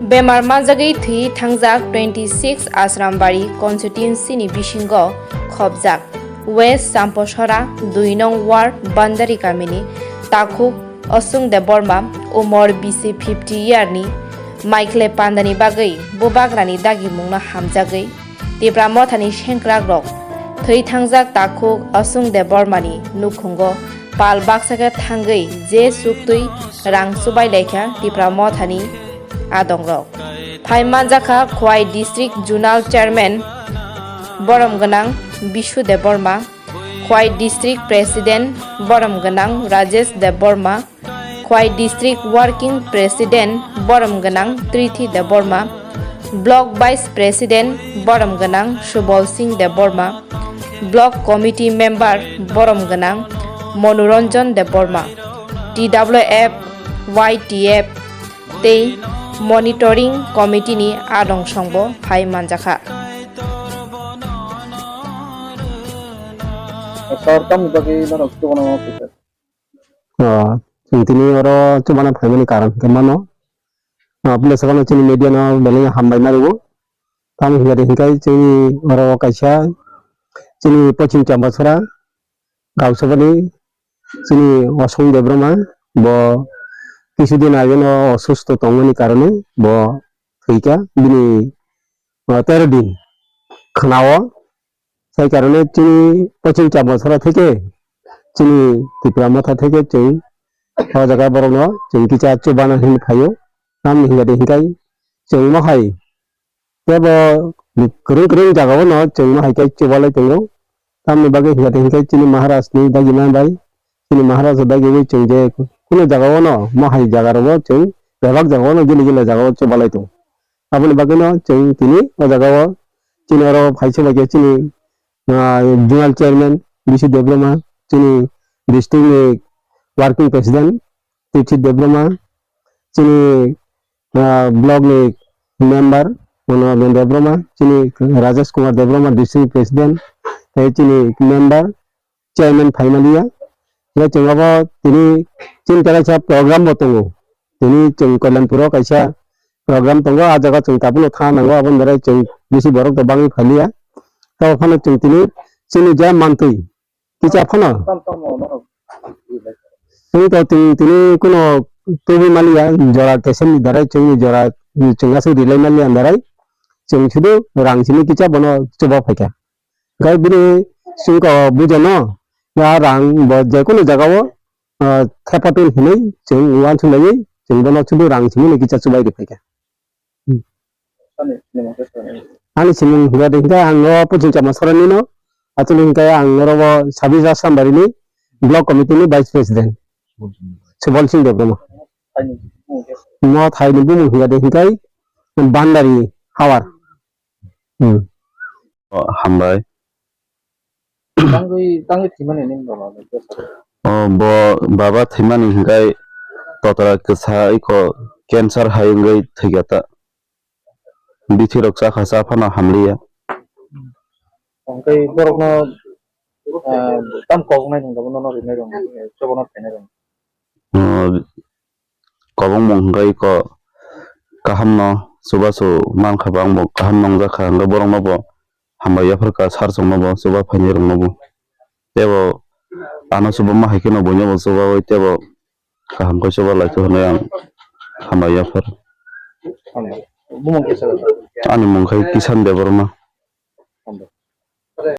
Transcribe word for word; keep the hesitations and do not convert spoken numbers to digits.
Bemar manjagwi thwi thangjak twenty six Asrambari constituency ni bisingo khopjak West Champosora dui nong ward Bandari kamini takhuk Osung Debbarma, umor bisi fifty year ni, maikhle pandani bagwi bubagrani dagimungno hamjagwi Tipra Mothani sengkrakrok thwi thangjak takhuk Osung Debbarmani nukhungo pal baksa khe thangwi je chuktwi rang chubai laikha Tipra Mothani adongrok. Phai manjakha Khwai District Zonal Chairman borom gwnang Bishu Debbarma, Khwai District President borom gwnang Rajesh Debbarma, Khwai District Working President borom gwnang Trithi Debbarma, Block Vice President borom gwnang Subol Singh Debbarma, Block Committee Member borom gwnang Monoranjan Debbarma, T W F, Y T F tei Monitoring Committee ni adong songbo phai manjakha. Sir, tamni bagwi norok chubachu kisa? Ah, chwng tini oro chubana phaimani karon hwnkhe mano. Ah, puila swkangno chini media no belai hambai ma rwo. Tamo hwnkhe hwnkhe chini oro kaisa chini Pochim Chambasora Gausabani chini Osong Debbarma bo kisu din age no osusto tongmani karone bo thwikha bini, ah, tero din khwnao. Sai karone chini Pochim Chambasora theke chini Tipra Motha theke chwng o jaga borokno chwng kisa chubana hinwi phaio. Tamni hwnkhe hwnkhe chwng mohai tebo kwrwng kwrwng jagao no chwng mohai khe chubalai tongo. Tamni bagwi hwnkhe hwnkhe chini Maharaj ni dagima bai chini Maharaj dagiwi chwng je kunu jagao no mohai jaga rogo chwng bebak jagao no gili gili jagao chubalai tongo. Aboni bagwino chwng tini o jagao chini oro phaisa bai khe chini, ah, zonal chairman Bishu Debbarma, chini district ni working president Tithi Debbarma, chini, ah, block ni member Manoranjan Debbarma, chini Rajesh Kumar Debbarma, district president, tei chini member chairman phaimaliya. Hingke chwng abo tini chini kaisa program bo tongo. Tini chwng Kalyanpuro kaisa program tongo, ah jaga chwng tabukno thang nango, aboni bagwi chwng bisi borok rok bangwi phailiya. Tabuk phano chwng tini chini je mantwi kisa phano chwng to tini, tini kuno tubui maliya, jora kesemni darai chwngni jora chwng aswk rilai maliya darai chwng sudu rang simi kisa bono chuba phaikha. Hingke bini singko bujono, ya rang bo jekunu jagao, ah, thepatin hinwi chwng uansuk laiwi chwng bono sudu rang simi no kisa chubai rwphaikha. Hmm. Ani simung hwnkhe, hwnkhe ang o Puching Chama Sorani no, achukni hwnkhe ang oro o Sabisa Sambari ni block committee ni vice president Subol Singh Debbarma. Mo thai ni bumung hwnkhe, hwnkhe Bandari Hawar. Hmm. O, hambai. Tangwi, tangwi thwimani nini baba ni bwskango? O, bo baba thwimani hwnkhe totra kwsa iko cancer hai wngwi thwikha ta. Bithi rok chakha cha phano hamliya. Hwnkhe borokno, ah, tam koknai rwngkha, bono rinai rwngkha, chobono phainai rwngkha. O, Kwbangmung hwnkhe iko kahamno chubachu mankha, bo angbo kaham nongjakha, hwnkhe borokno bo hambai yapharkha, sir chwngno bo chuba phainai rokno bo. Teibo ano chuba ma hai kheno buino bo chubaui teibo kaham khe chuba lai khe hwnwi ang hambai yaphar. Ani mung khe Kisan Debbarma.